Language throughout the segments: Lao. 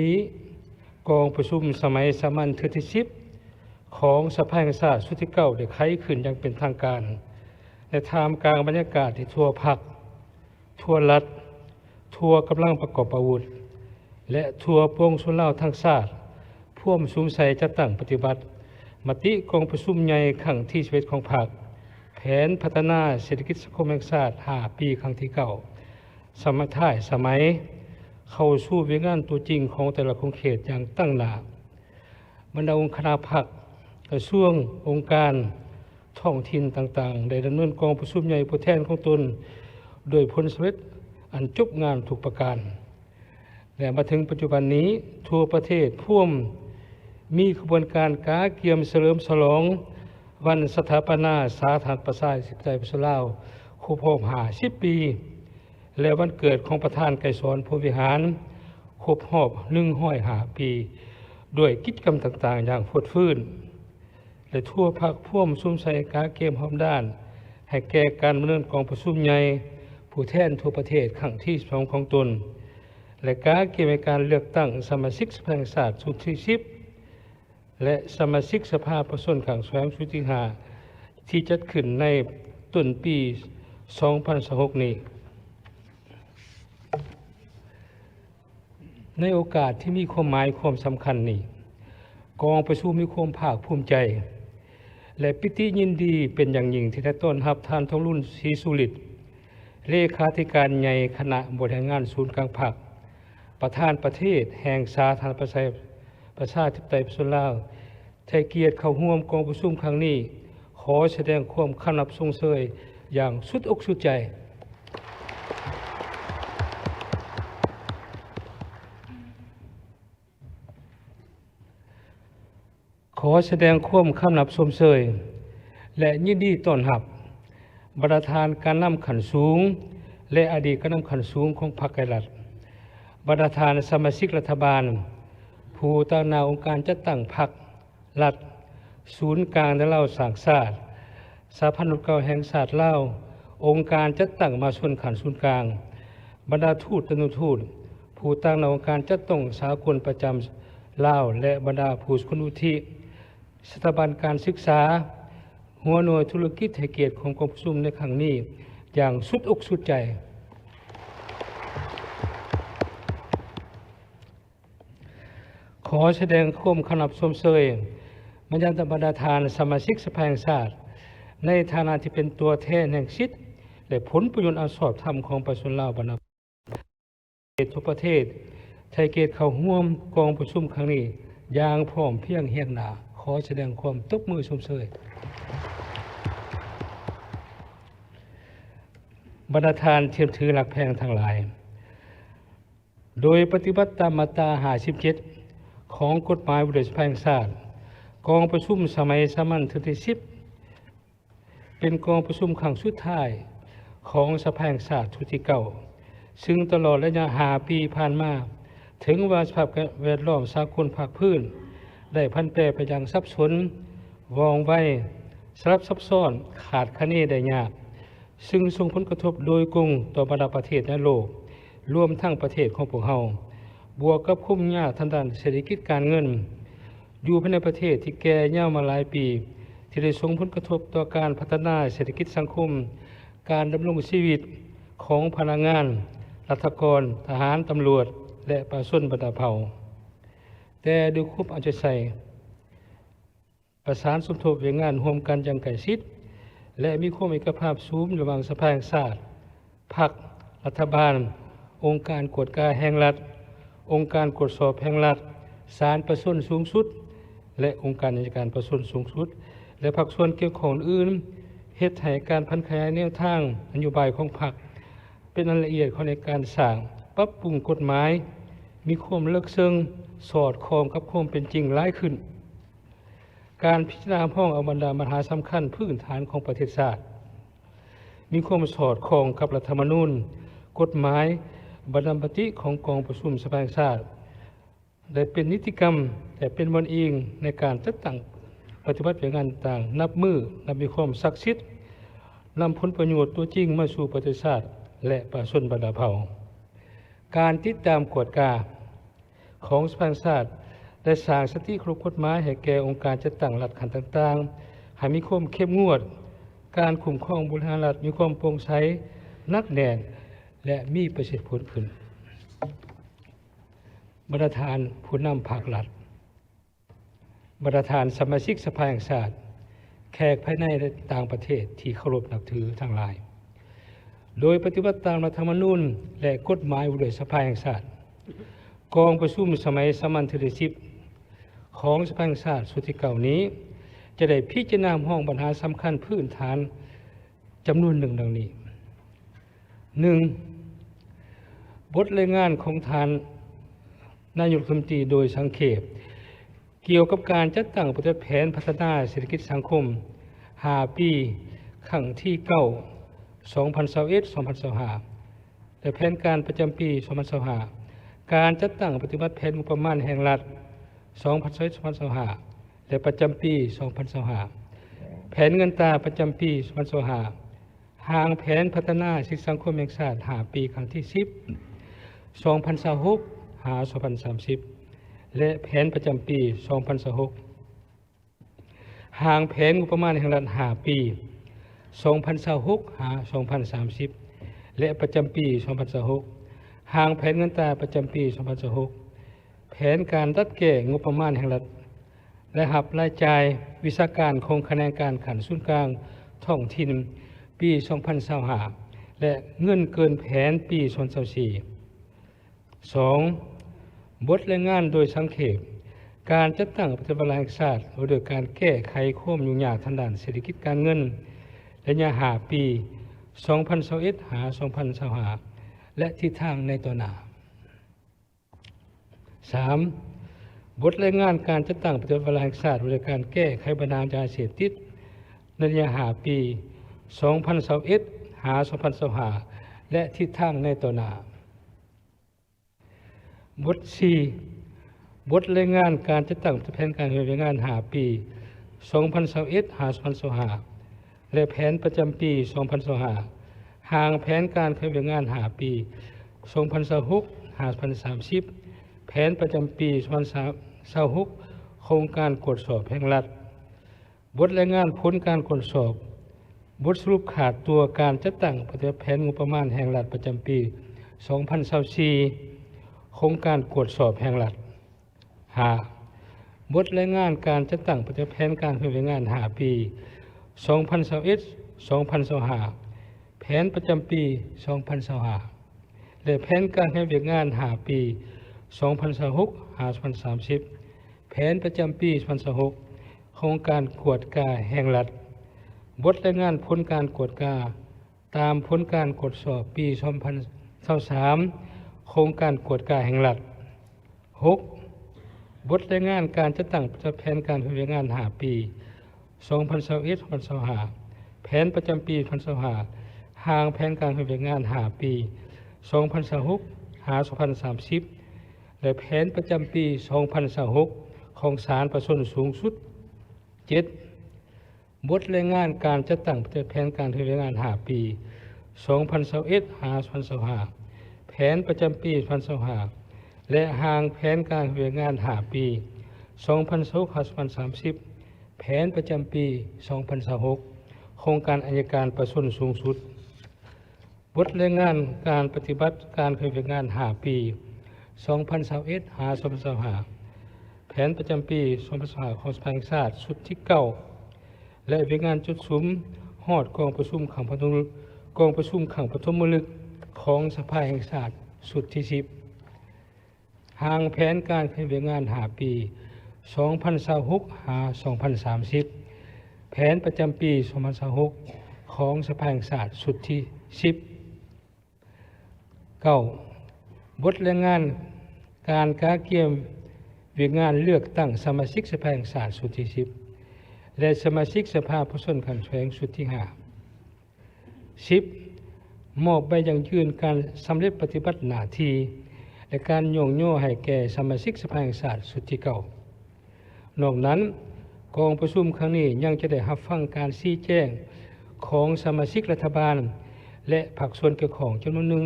ນີ້ ກອງປະຊຸມສະໄໝສາມັນເທື່ອທີສິບ ຂອງສະພາແຫ່ງຊາດຊຸດທີເກົ້າ ໄດ້ໄຂຂຶ້ນຢ່າງເປັນທາງການ ໃນທ່າມກາງບັນຍາກາດທີ່ທົ່ວພັກ, ທົ່ວລັດ, ທົ່ວກຳລັງປະກອບອາວຸດ ແລະ ທົ່ວປວງຊົນລາວທັງຊາດ ພວມສຸມໃສ່ຈັດຕັ້ງປະຕິບັດມະຕິກອງປະຊຸມໃຫຍ່ຄັ້ງທີສິບເອັດຂອງພັກ, ແຜນພັດທະນາເສດຖະກິດສັງຄົມແຫ່ງຊາດຫ້າປີຄັ້ງທີເກົ້າ ສະໄໝທ້າຍສະໄໝ ເຂົ້າສູ່ວຽກງານຕົວຈິງຂອງແຕ່ລະຂົງເຂດຢ່າງຕັ້ງໜ້າ. ບັນດາອົງຄະນະພັກ, ກະຊວງ, ອົງການທ້ອງຖິ່ນຕ່າງໆ ໄດ້ດຳເນີນກອງປະຊຸມໃຫຍ່ຜູ້ແທນຂອງຕົນ ດ້ວຍຜົນສຳເລັດອັນຈົບງາມທຸກປະການ. ແລະ ມາເຖິງປັດຈຸບັນນີ້, ທົ່ວປະເທດພວມມີຂະບວນການກະກຽມສະເຫຼີມສະຫຼອງວັນສະຖາປະນາສາທາລະນະລັດປະຊາທິປະໄຕປະຊາຊົນລາວ ຄົບຮອບຫ້າສິບປີ ແລະ ວັນເກີດຂອງປະທານໄກສອນ ພົມວິຫານ ຄົບຮອບໜຶ່ງຮ້ອຍຫ້າປີ ດ້ວຍກິດຈະກຳຕ່າງໆຢ່າງຟົດຟື້ນ ແລະ ທົ່ວພັກພວມສຸມໃສ່ກະກຽມຮອບດ້ານ ໃຫ້ແກ່ການດຳເນີນກອງປະຊຸມໃຫຍ່ຜູ້ແທນທົ່ວປະເທດຄັ້ງທີສິບສອງຂອງຕົນ ແລະ ກະກຽມໃຫ້ການເລືອກຕັ້ງສະມາຊິກສະພາແຫ່ງຊາດຊຸດທີສິບ ແລະ ສະມາຊິກສະພາປະຊາຊົນຄັ້ງສອງຊຸດທີຫ້າ ທີ່ຈັດຂຶ້ນໃນຕົ້ນປີສອງພັນຊາວຫົກນີ້. ໃນໂອກາດທີ່ມີຄວາມໝາຍຄວາມສຳຄັນນີ້, ກອງປະຊຸມມີຄວາມພາກພູມໃຈ ແລະ ປີຕິຍິນດີເປັນຢ່າງຍິ່ງທີ່ໄດ້ຕ້ອນຮັບທ່ານ ທອງລຸນ ສີສຸລິດ ເລຂາທິການໃຫຍ່ຄະນະບໍລິຫານງານສູນກາງພັກ, ປະທານປະເທດແຫ່ງສາທາລະນະລັດປະຊາ ປະຊາທິປະໄຕປະຊາຊົນລາວ ໃຫ້ກຽດເຂົ້າຮ່ວມກອງປະຊຸມຄັ້ງນີ້ ຂໍສະແດງຄວາມຄຳນັບຊົມເຊີຍຢ່າງສຸດອົກສຸດໃຈ. ຂໍສະແດງຄວາມຄຳນັບຊົມເຊີຍ ແລະ ຍິນດີຕ້ອນຮັບບັນດາທ່ານການນຳຂັ້ນສູງ ແລະ ອະດີດການນຳຂັ້ນສູງຂອງພັກ ແລະ ລັດ, ບັນດາທ່ານສະມາຊິກລັດຖະບານ, ຜູ້ຕາງໜ້າອົງການຈັດຕັ້ງພັກ, ລັດ, ສູນກາງ ແລະ ລາວສ້າງຊາດ, ສະຫະພັນໂລກາແຫ່ງຊາດລາວ, ອົງການຈັດຕັ້ງມະຫາຊົນຂັ້ນສູນກາງ, ບັນດາທູດ ແລະ ອະນຸທູດ, ຜູ້ຕາງໜ້າອົງການຈັດຕັ້ງສາກົນປະຈຳລາວ ແລະ ບັນດາຜູ້ສະກົນວຸດທິ, ສະຖາບັນການສຶກສາ, ຫົວໜ່ວຍທຸລະກິດ ໃຫ້ກຽດຮ່ວມກອງປະຊຸມໃນຄັ້ງນີ້ຢ່າງສຸດອົກສຸດໃຈ. ຂໍສະແດງຄວາມເຄົາລົບຊົມເຊີຍມາຍັງບັນດາທ່ານສະມາຊິກສະພາແຫ່ງຊາດ ໃນຖານະທີ່ເປັນຕົວແທນແຫ່ງສິດ ແລະ ຜົນປະໂຫຍດອັນຊອບທຳຂອງປະຊາຊົນລາວບັນດາປະເທດທົ່ວປະເທດ ທີ່ໃຫ້ກຽດເຂົ້າຮ່ວມກອງປະຊຸມຄັ້ງນີ້ຢ່າງພ້ອມພຽງຮຽງໜ້າ. ຂໍສະແດງຄວາມຕົບມືຊົມເຊີຍ. ບັນດາທ່ານທີ່ນັບຖືຮັກແພງທັງຫຼາຍ, ໂດຍປະຕິບັດຕາມມາດຕາຫ້າສິບເຈັດ ຂອງກົດໝາຍວ່າດ້ວຍສະພາແຫ່ງຊາດ, ກອງປະຊຸມສະໄໝສາມັນເທື່ອທີສິບ ເປັນກອງປະຊຸມຄັ້ງສຸດທ້າຍຂອງສະພາແຫ່ງຊາດຊຸດທີເກົ້າ ຊຶ່ງຕະຫຼອດໄລຍະຫ້າປີຜ່ານມາ, ເຖິງວ່າສະພາບແວດລ້ອມສາກົນພາກພື້ນໄດ້ຜັນແປໄປຢ່າງສັບສົນ, ວ່ອງໄວ, ສະຫຼັບຊັບຊ້ອນ, ຄາດຄະເນໄດ້ຍາກ, ຊຶ່ງສົ່ງຜົນກະທົບໂດຍກົງຕໍ່ບັນດາປະເທດໃນໂລກ, ລວມທັງປະເທດຂອງພວກເຮົາ, ບວກກັບຄວາມຫຍຸ້ງຍາກທາງດ້ານເສດຖະກິດການເງິນຢູ່ພາຍໃນປະເທດທີ່ແກ່ຍາວມາຫຼາຍປີ, ທີ່ໄດ້ສົ່ງຜົນກະທົບຕໍ່ການພັດທະນາເສດຖະກິດສັງຄົມ, ການດຳລົງຊີວິດຂອງພະນັກງານ, ລັດຖະກອນ, ທະຫານ, ຕຳຫຼວດ ແລະ ປະຊາຊົນບັນດາເຜົ່າ. ແຕ່ດ້ວຍຄວາມເອົາໃຈໃສ່, ປະສານສົມທົບວຽກງານຮ່ວມກັນຢ່າງໃກ້ຊິດ ແລະ ມີຄວາມເອກະພາບສູງລະຫວ່າງສະພາແຫ່ງຊາດ, ພັກ, ລັດຖະບານ, ອົງການກວດກາແຫ່ງລັດ, ອົງການກວດສອບແຫ່ງລັດ, ສານປະຊາຊົນສູງສຸດ ແລະ ອົງການອັຍການປະຊາຊົນສູງສຸດ ແລະ ພາກສ່ວນກ່ຽວຂ້ອງອື່ນ, ເຮັດໃຫ້ການຜັນຂະຫຍາຍແນວທາງນະໂຍບາຍຂອງພັກເປັນອັນລະອຽດເຂົ້າໃນການສ້າງ, ປັບປຸງກົດໝາຍ, ມີຄວາມເລິກເຊິ່ງ, ສອດຄ່ອງກັບຄວາມເປັນຈິງຫຼາຍຂຶ້ນ. ການພິຈາລະນາຮັບຮອງເອົາບັນດາບັນຫາສຳຄັນພື້ນຖານຂອງປະເທດຊາດ ມີຄວາມສອດຄ່ອງກັບລັດທຳມະນູນ, ກົດໝາຍ, ບັນດາມະຕິຂອງກອງປະຊຸມສະພາແຫ່ງຊາດ ໄດ້ເປັນນິຕິກຳ ແລະ ເປັນບ່ອນອີງໃນການຈັດຕັ້ງປະຕິບັດວຽກງານຕ່າງໆ ນັບມື້ນັບມີຄວາມສັກສິດ, ນຳຜົນປະໂຫຍດຕົວຈິງມາສູ່ປະເທດຊາດ ແລະ ປະຊາຊົນບັນດາເຜົ່າ. ການຕິດຕາມກວດກາ ຂອງສະພາແຫ່ງຊາດ ແລະ ສ້າງສະຕິເຄົາລົບກົດໝາຍໃຫ້ແກ່ອົງການຈັດຕັ້ງລັດຂັ້ນຕ່າງໆ ໃຫ້ມີຄວາມເຂັ້ມງວດ, ການຄຸ້ມຄອງບໍລິຫານລັດມີຄວາມໂປ່ງໃສ, ໜັກແໜ້ນ ແລະ ມີປະສິດທິຜົນຂຶ້ນ. ບັນດາທ່ານຜູ້ນຳພາກລັດ, ບັນດາທ່ານສະມາຊິກສະພາແຫ່ງຊາດ, ແຂກພາຍໃນ ແລະ ຕ່າງປະເທດທີ່ເຄົາລົບນັບຖືທັງຫຼາຍ, ໂດຍປະຕິບັດຕາມລັດຖະທຳມະນູນ ແລະ ກົດໝາຍວ່າດ້ວຍສະພາແຫ່ງຊາດ, ກອງປະຊຸມສະໄໝສາມັນເທື່ອທີສິບ ຂອງສະພາແຫ່ງຊາດຊຸດທີເກົ້ານີ້ ຈະໄດ້ພິຈາລະນາຮອງບັນຫາສຳຄັນພື້ນຖານຈຳນວນໜຶ່ງດັ່ງນີ້. ໜຶ່ງ, ບົດລາຍງານຂອງທ່ານນາຍົກລັດຖະມົນຕີໂດຍສັງເຂບ ກ່ຽວກັບການຈັດຕັ້ງປະຕິບັດແຜນພັດທະນາເສດຖະກິດສັງຄົມຫ້າປີ ຄັ້ງທີເກົ້າ ສອງພັນຊາວເອັດ ສອງພັນຊາວຫ້າ ແລະ ແຜນການປະຈຳປີສອງພັນຊາວຫ້າ, ການຈັດຕັ້ງປະຕິບັດແຜນງົບປະມານແຫ່ງລັດ ສອງພັນຊາວເອັດ ສອງພັນຊາວຫ້າ ແລະ ປະຈຳປີສອງພັນຊາວຫ້າ, ແຜນເງິນຕາປະຈຳປີສອງພັນຊາວຫ້າ, ຮ່າງແຜນພັດທະນາເສດຖະກິດສັງຄົມແຫ່ງຊາດຫ້າປີ ຄັ້ງທີສິບ ສອງພັນຊາວຫົກ ຫາ ສອງພັນສາມສິບ ແລະ ແຜນປະຈຳປີສອງພັນຊາວຫົກ, ຮ່າງແຜນງົບປະມານແຫ່ງລັດຫ້າປີ ສອງພັນຊາວຫົກ ຫາ ສອງພັນສາມສິບ ແລະ ປະຈຳປີສອງພັນຊາວຫົກ, ຮ່າງແຜນເງິນຕາປະຈຳປີສອງພັນຊາວຫົກ, ແຜນການດັດແກ້ງົບປະມານແຫ່ງລັດ ລາຍຮັບລາຍຈ່າຍວິຊາການຂອງຂະແໜງການຂັ້ນສູນກາງທ້ອງຖິ່ນປີສອງພັນຊາວຫ້າ ແລະ ເງິນເກີນແຜນປີສອງພັນຊາວສີ່. ສອງ, ບົດລາຍງານໂດຍສັງເຂບ ການຈັດຕັ້ງປະຕິບັດວາລະແຫ່ງຊາດວ່າດ້ວຍການແກ້ໄຂຄວາມຫຍຸ້ງຍາກທາງດ້ານເສດຖະກິດການເງິນ ໄລຍະຫ້າປີ ສອງພັນຊາວເອັດ ຫາ ສອງພັນຊາວຫ້າ ແລະ ທິດທາງໃນຕໍ່ໜ້າ. ສາມ, ບົດລາຍງານການຈັດຕັ້ງປະຕິບັດວາລະແຫ່ງຊາດວ່າດ້ວຍການແກ້ໄຂບັນຫາຢາເສບຕິດ ໃນໄລຍະຫ້າປີ ສອງພັນຊາວເອັດ ຫາ ສອງພັນຊາວຫ້າ ແລະ ທິດທາງໃນຕໍ່ໜ້າ. ບົດສີ່, ບົດລາຍງານການຈັດຕັ້ງແຜນການເຮັດວຽກງານຫ້າປີ ສອງພັນຊາວເອັດ ຫາ ສອງພັນຊາວຫ້າ ແລະ ແຜນປະຈຳປີສອງພັນຊາວຫ້າ, ຮ່າງແຜນການເຮັດວຽກງານຫ້າປີ ສອງພັນຊາວຫົກ ຫາ ສອງພັນສາມສິບ, ແຜນປະຈຳປີສອງພັນຊາວຫົກ ໂຄງການກວດສອບແຫ່ງລັດ. ບົດລາຍງານຜົນການກວດສອບ, ບົດສະຫຼຸບຂາດຕົວການຈັດຕັ້ງປະຕິບັດແຜນງົບປະມານແຫ່ງລັດປະຈຳປີສອງພັນຊາວສີ່ ໂຄງການກວດສອບແຫ່ງລັດ. ຫ້າ, ບົດລາຍງານການຈັດຕັ້ງປະຕິບັດແຜນການເຮັດວຽກງານຫ້າປີ ສອງພັນຊາວເອັດ ສອງພັນຊາວຫ້າ, ແຜນປະຈຳປີສອງພັນຊາວຫ້າ ແລະ ແຜນການເຮັດວຽກງານຫ້າປີ ສອງພັນຊາວຫົກ ຫາ ສອງພັນສາມສິບ, ແຜນປະຈຳປີສອງພັນຊາວຫົກ ໂຄງການກວດກາແຫ່ງລັດ. ບົດລາຍງານຜົນການກວດກາຕາມຜົນການກວດສອບປີສອງພັນຊາວສາມ ໂຄງການກວດກາແຫ່ງລັດ. ຫົກ, ບົດລາຍງານການຈັດຕັ້ງປະຕິບັດແຜນການເຮັດວຽກງານຫ້າປີ ສອງພັນຊາວເອັດ ສອງພັນຊາວຫ້າ, ແຜນປະຈຳປີສອງພັນຊາວຫ້າ, ຮ່າງແຜນການເຮັດວຽກງານຫ້າປີ ສອງພັນຊາວຫົກ ຫາ ສອງພັນສາມສິບ ແລະ ແຜນປະຈຳປີສອງພັນຊາວຫົກ ຂອງສານປະຊາຊົນສູງສຸດ. ເຈັດ, ບົດລາຍງານການຈັດຕັ້ງປະຕິບັດແຜນການເຮັດວຽກງານຫ້າປີ ສອງພັນຊາວເອັດ ຫາ ສອງພັນຊາວຫ້າ, ແຜນປະຈຳປີສອງພັນຊາວຫ້າ ແລະ ຮ່າງແຜນການເຮັດວຽກງານຫ້າປີ ສອງພັນຊາວຫົກ ຫາ ສອງພັນສາມສິບ, ແຜນປະຈຳປີສອງພັນຊາວຫົກ ໂຄງການອັຍການປະຊາຊົນສູງສຸດ. ບົດລາຍງານການປະຕິບັດການເຮັດວຽກງານຫ້າປີ ສອງພັນຊາວເອັດ ຫາ ສອງພັນຊາວຫ້າ, ແຜນປະຈຳປີສອງພັນຊາວຫ້າ ຂອງສະພາແຫ່ງຊາດຊຸດທີເກົ້າ ແລະ ວຽກງານຈຸດສຸມຮອດກອງປະຊຸມຄັ້ງປະຖົມ ກອງປະຊຸມຄັ້ງປະຖົມມະລຶກຂອງສະພາແຫ່ງຊາດຊຸດທີສິບ. ຮ່າງແຜນການເຮັດວຽກງານຫ້າປີ ສອງພັນຊາວຫົກ ຫາ ສອງພັນສາມສິບ, ແຜນປະຈຳປີສອງພັນຊາວຫົກ ຂອງສະພາແຫ່ງຊາດຊຸດທີສິບ. ເກົ້າ, ບົດລາຍງານການກະກຽມວຽກງານເລືອກຕັ້ງສະມາຊິກສະພາແຫ່ງຊາດຊຸດທີສິບ ແລະ ສະມາຊິກສະພາປະຊາຊົນຂັ້ນແຂວງຊຸດທີຫ້າ. ສິບ, ມອບໃບຢັ້ງຢືນການສຳເລັດປະຕິບັດໜ້າທີ່ ແລະ ການຍ້ອງຍໍໃຫ້ແກ່ສະມາຊິກສະພາແຫ່ງຊາດຊຸດທີເກົ້າ. ນອກນັ້ນ, ກອງປະຊຸມຄັ້ງນີ້ຍັງຈະໄດ້ຮັບຟັງການຊີ້ແຈງຂອງສະມາຊິກລັດຖະບານ ແລະ ພາກສ່ວນກ່ຽວຂ້ອງຈຳນວນໜຶ່ງ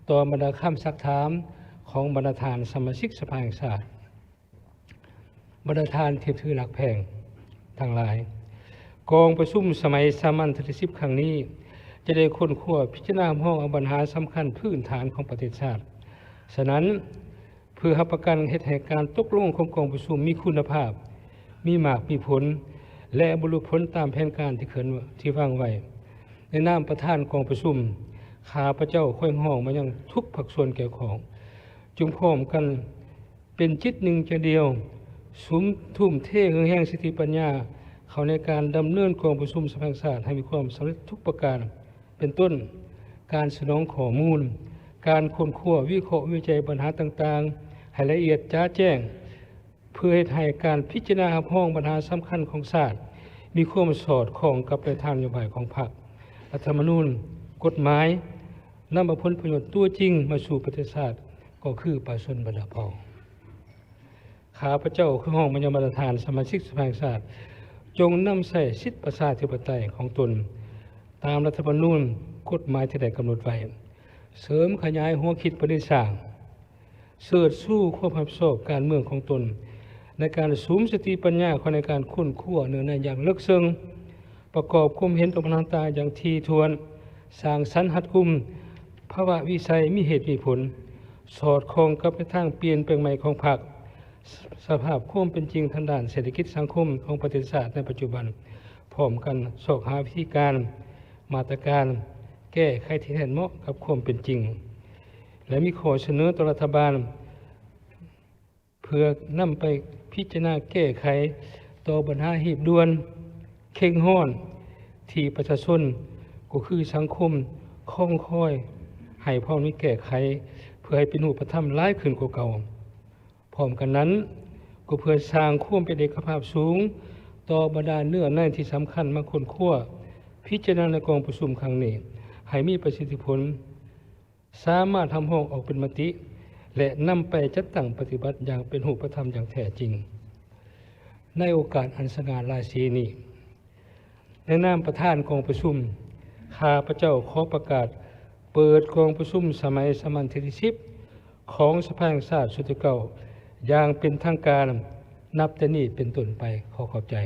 ຕໍ່ບັນດາຄຳຊັກຖາມ ຂອງບັນດາທ່ານສະມາຊິກສະພາແຫ່ງຊາດ, ບັນດາທ່ານທີ່ຖືຮັກແພງທັງຫຼາຍ, ກອງປະຊຸມສະໄໝສາມັນເທື່ອທີສິບຄັ້ງນີ້ ຈະໄດ້ຄົ້ນຄວ້າພິຈາລະນາຮັບຮອງເອົາບັນຫາສຳຄັນພື້ນຖານຂອງປະເທດຊາດ. ສະນັ້ນ, ເພື່ອຮັບປະກັນເຮັດໃຫ້ການຕົກລົງຂອງກອງປະຊຸມມີຄຸນນະພາບ, ມີໝາກມີຜົນ ແລະ ບັນລຸຜົນຕາມແຜນການທີ່ເຄີຍ ທີ່ວາງໄວ້, ໃນນາມປະທານກອງປະຊຸມ, ຂ້າພະເຈົ້າຂໍຮຽກຮ້ອງມາຍັງທຸກພາກສ່ວນກ່ຽວຂ້ອງ, ຈົ່ງພ້ອມກັນເປັນຈິດໜຶ່ງໃຈດຽວ, ສຸມ ທຸ່ມເທເຫື່ອແຮງສະຕິປັນຍາເຂົ້າໃນການດຳເນີນກອງປະຊຸມສະພາແຫ່ງຊາດໃຫ້ມີຄວາມສຳເລັດທຸກປະການ. ເປັນຕົ້ນ, ການສະໜອງຂໍ້ມູນ, ການຄົ້ນຄວ້າ, ວິເຄາະ, ວິໄຈບັນຫາຕ່າງໆໃຫ້ລະອຽດຈະແຈ້ງ, ເພື່ອເຮັດໃຫ້ການພິຈາລະນາຮັບຮອງບັນຫາສຳຄັນຂອງຊາດ ມີຄວາມສອດຄ່ອງກັບແນວທາງນະໂຍບາຍຂອງພັກ, ລັດຖະທຳມະນູນ, ກົດໝາຍ, ນຳເອົາຜົນປະໂຫຍດຕົວຈິງມາສູ່ປະເທດຊາດ, ກໍຄືປະຊາຊົນບັນດາເຜົ່າ. ຂ້າພະເຈົ້າຂໍຮຽກຮ້ອງມາຍັງບັນດາທ່ານສະມາຊິກສະພາແຫ່ງຊາດ, ຈົ່ງນຳໃຊ້ສິດປະຊາທິປະໄຕຂອງຕົນຕາມລັດຖະທຳມະນູນ, ກົດໝາຍທີ່ໄດ້ກຳນົດໄວ້, ເສີມຂະຫຍາຍຫົວຄິດປະດິດສ້າງ, ເຊີດຊູຄວາມຮັບຜິດຊອບການເມືອງຂອງຕົນ ໃນການສຸມສະຕິປັນຍາເຂົ້າໃນການຄົ້ນຄວ້າເນື້ອໃນຢ່າງເລິກເຊິ່ງ, ປະກອບຄວາມເຫັນຕໍ່ບັນຫາຕ່າງໆຢ່າງຖີ່ຖ້ວນ, ສ້າງສັນຮັດກຸມ, ພາວະວິໄສມີເຫດມີຜົນ, ສອດຄ່ອງກັບແນວທາງປ່ຽນແປງໃໝ່ຂອງພັກ, ສະພາບຄວາມເປັນຈິງທາງດ້ານເສດຖະກິດສັງຄົມຂອງປະເທດຊາດໃນປັດຈຸບັນ, ພ້ອມກັນຊອກຫາວິທີການ, ມາດຕະການແກ້ໄຂທີ່ແມ່ນເໝາະກັບຄວາມເປັນຈິງ ແລະ ມີຂໍ້ສະເໜີຕໍ່ລັດຖະບານ ເພື່ອນຳໄປພິຈາລະນາແກ້ໄຂຕໍ່ບັນຫາຮີບດ່ວນ, ເຄັ່ງຮ້ອນ ທີ່ປະຊາຊົນ ກໍຄືສັງຄົມ ຄອງຄອຍໃຫ້ພ້ອມມີແກ້ໄຂ ເພື່ອໃຫ້ເປັນຮູບປະທຳຫຼາຍຂຶ້ນກວ່າເກົ່າ. ພ້ອມກັນນັ້ນ, ກໍເພື່ອສ້າງຄວາມເປັນເອກະພາບສູງຕໍ່ບັນດາເນື້ອໃນທີ່ສຳຄັນມາຄົ້ນຄວ້າ, ພິຈາລະນາໃນກອງປະຊຸມຄັ້ງນີ້ ໃຫ້ມີປະສິດທິຜົນ, ສາມາດຮັບຮອງອອກເປັນມະຕິ ແລະ ນຳໄປຈັດຕັ້ງປະຕິບັດຢ່າງເປັນຮູບປະທຳຢ່າງແທ້ຈິງ. ໃນໂອກາດອັນສະຫງ່າລາສີນີ້, ໃນນາມປະທານກອງປະຊຸມ, ຂ້າພະເຈົ້າຂໍປະກາດເປີດກອງປະຊຸມສະໄໝສາມັນເທື່ອທີສິບ ຂອງສະພາແຫ່ງຊາດຊຸດທີເກົ້າ ຢ່າງເປັນທາງການ ນັບແຕ່ນີ້ເປັນຕົ້ນໄປ. ຂໍຂອບໃຈ.